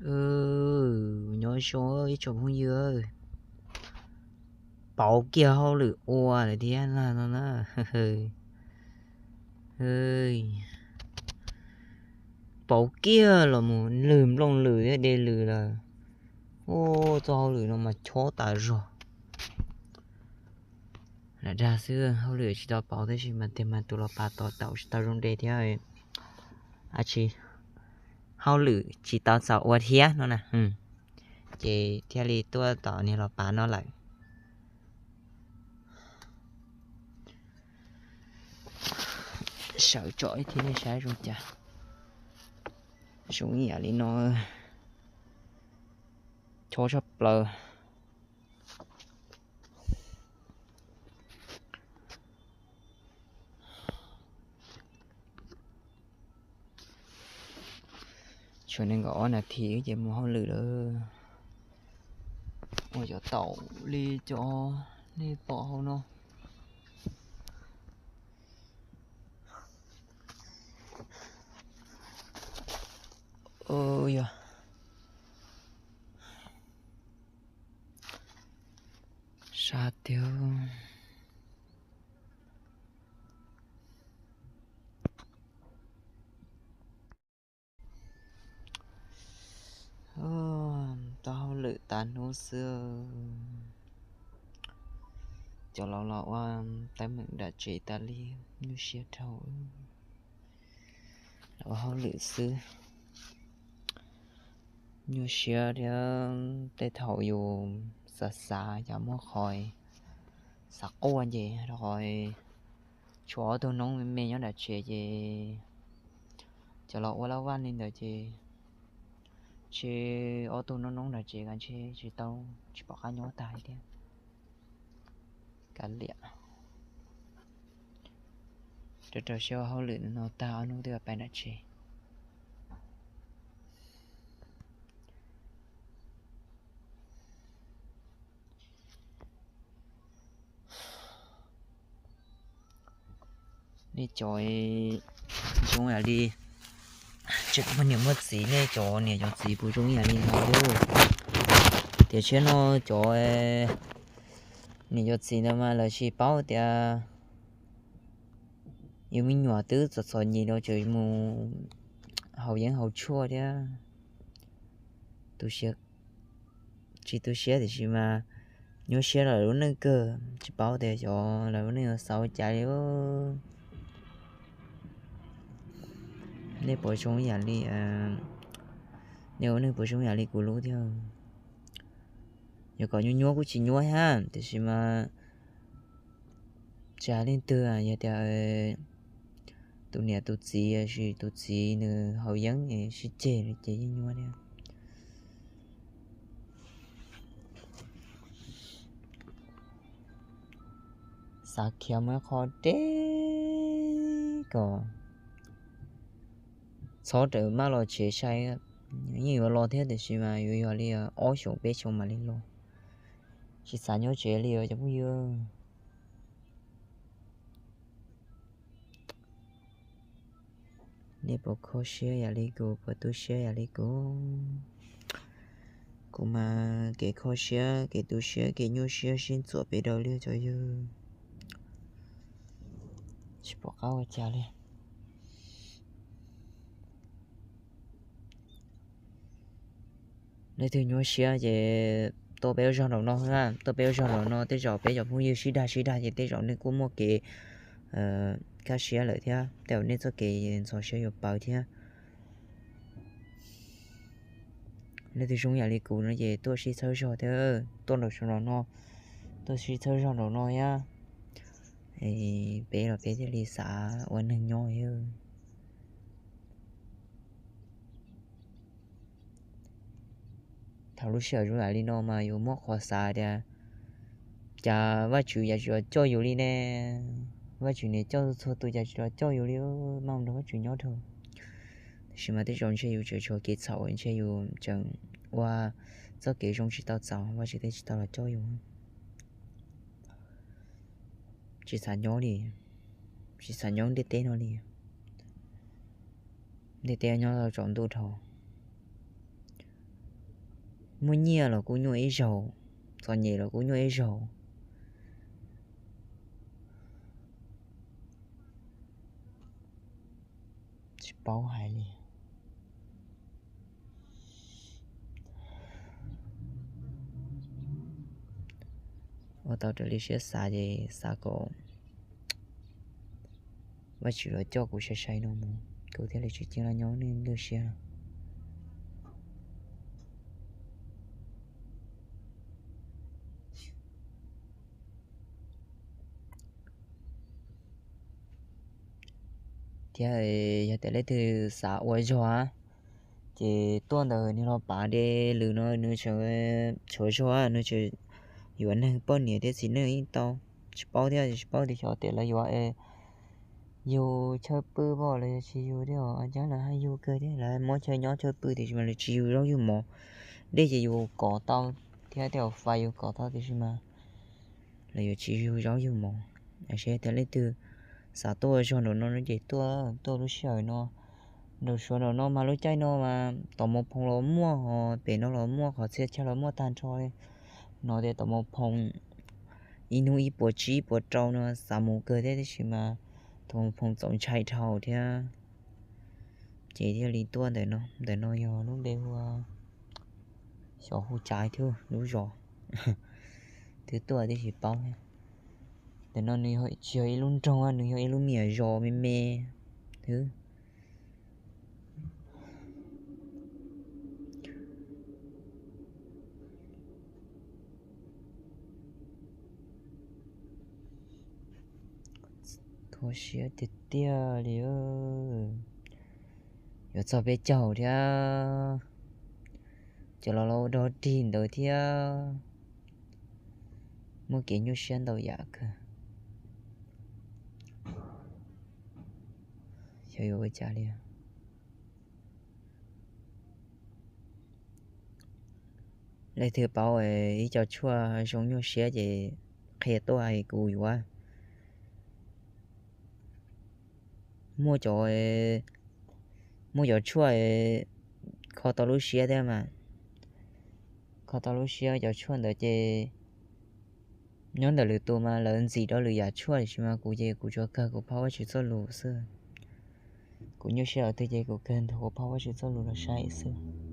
Nyob zoo ib tsoom phooj ywg, pauv kiag hauj lwm ua lawm thiab no na. Pauv kiag los mus lwm nplooj lwm thiab de lwm lawm. Ua txoj hauj lwm no mas chob tas zog. Lam dag xwb, hauj lwm tsis tau pauv tab sis mas tiag mas tus los pav tod tau tsis tau zoo de thiab. Tsis, hauj lwm tsis tau txaus ua thiab no na. Ces thiaj li tuaj tom niag los pav no lawm. Sawv tsom ib thiab nej saib zoo cas. Zoo ib yam li no, chob tshaj plaws. Tshuav nees nkaum ob nas this ces mus hauj lwm lawm. Ua cov taum li cov nej pom hauv no. Yog sab tiag. Tau hauj lwm tas hnub xwb. Cov laus los ua teeb meem nram tsev tas li, nyuaj siab dhau. Los ua hauj lwm xwb, nyuaj siab thiab. Tej thaum yus xav xav cas muaj qhov xav quaj ces rau qhov tshuav ob tug noob me me nyob nram tsev ces cov los ua laj vaj li ntawd ces ntshe ob tug noob noob nram tsev kav ntshe tsis tau, tsis pom qab nyob tag li thiab. Kav liam, rau rau siab ua hauj lwm no tag ob hnub twb pais nram tsev. Nej cov zoo yam li tseem muaj niam muaj txiv, nej cov niam cov txiv puas zoo yam li no? Tiam sis no cov niam cov txiv ntawd mas lawv tsis paub tias yus me nyuam twb txom txom nyem los tseem mus haus yeeb haus tshuaj thiab. Tu siab, tsis tu siab tiam sis mas nyuaj siab rau lawv lub neej kawg, tsis paub tias xyov lawv lub neej yuav xaus cas li. Nej puas zoo ib yam li, nej ua neej puas zoo ib yam li kuv lub thiab? Yog kom nyuaj nyuaj kuj tsis nyuaj thiab tiam sis mas tsis hais leej twg, yog tias tus niam tus txiv, sis tus txiv nws haus yeeb sib ceg ces yeej nyuaj thiab. Xav khiav mus ib qho deb kom txhob rawm maj los tsev sai, yeej yuav los thiab tiam sis mas yuav yog li ob xyoos peb xyoos mam li los. Tsis xav nyob tsev li os cov phooj ywg. Nej puas kho siab yam li kuv, puas tu siab yam li kuv? Kuv mas kev kho siab, kev tu siab, kev nyuaj siab sib ntxuam pes daws li cov yawg, tsis pom qab ua cas li. Leej twg nyuaj siab ces tuaj peb ua zog nraum no, tuaj peb ua zog nraum no, tej zaum peb cov phooj ywg sib dag sib dag ces tej zaum nej kuj muaj kev kaj siab lawm thiab, tej zaum nej txoj kev ntxhov siab yuav paws thiab. Leej twg zoo yam li kuv no ces tuaj sib txhawb zog thiab, tuaj nraum saum no, tuaj sib txhawb zog nraum no thiab, peb los peb thiaj li xav ua neeg nyob thiab. Thaum lub sij hawm zoo yam li no mas yus muab qhov xav tias cas Vajtswv yam tsis los coj yus li ne, Vajtswv niam coj txhua tus cas tsis los coj yus li, maj mus nrog Vajtswv nyob dhau. Tiam sis mas tej zaum ntshe yus tseem tshuav kev txhaum, ntshe yus tseem ua txoj kev zoo tsis tau txaus, Vajtswv thiaj tsis tau los coj yus. Tsis xav nyob li, tsis xav nyob ntiaj teb no li. Ntiaj teb nyob tsaus ntuj dhau. Muaj nyiaj los kuj nyuaj ib zaug, txom nyem los kuj nyuaj ib zaug. Tsis paub hais li. Ua tau raws li siab xav ces xav kom Vajtswv los coj kuv sai sai no mus, kuv thiaj li tsis ceeb laj nyob nej lwj siab. Thiab yog tias leej twg xav ua zog, ces tuaj ntawm nws los pav de lwm no nws tshuav zog, nws tseem yuav neeg poj niam thiab txiv neej ib tau. Tsis paub thiab, tsis paub tias xyov tias lawv yuav yug chaw pw pom los yog tsis yug thiab os. Cov lawv haj yug kawg thiab, lawv muab chaw nyob chaw pw tiam sis mas lawv tsis yug zaub yug mov. Dej ces yus kov tau thiab tej fais yus kov tau tiam sis mas lawv yuav tsis yug zaub yug mov. Tiam sis tias leej twg xav tuaj ua zog nraum no no ces tuaj, tuaj lub sij hawm no. Nraum Suav nraum no mas lub caij no mas tom mos phoom los muaj, ho pem no los muaj, qhov txhia chaw los muaj tag nrho li. No tias tom mos phoom ib hnub ib puas tsib ib puas rau no xav mus kawg thiab tiam sis mas tom mos phoom txaus ntshai dhau thiab. Ces thiaj li tuaj ntawm no, ntawm no yog lub npe hu ua xyov hu cas thiab lub zos. Twb tuaj tib si paub. Ntawm no nws tsis yog ib lub nroog, nws yog ib lub me nyuam zos me me xwb. Kho siab tiag tiag li. Yuav txog peb caug thiab, cov los los ua dog dig ntawd thiab. Muaj kev nyuaj siab ntau yam kawg. Xyov yuav ua cas li. Leej twg paub ib co tshuaj zoo nyuaj siab ces qhia tuaj es kuv yuav. Muaj cov, muaj cov tshuaj kho tau lub siab thiab mas, kho tau lub siab cov tshuaj ntawd ces nyob ntawm lwm tus mas lawv ntxim rau lwm yam tshuaj, tiam sis mas kuv ces kuv tsuas kawg kuv phauj Vajtswv txoj lus xwb. Kuv nyuaj siab los twg ces kuv kawg ntug kuv phauj Vajtswv txoj lus los saib xwb.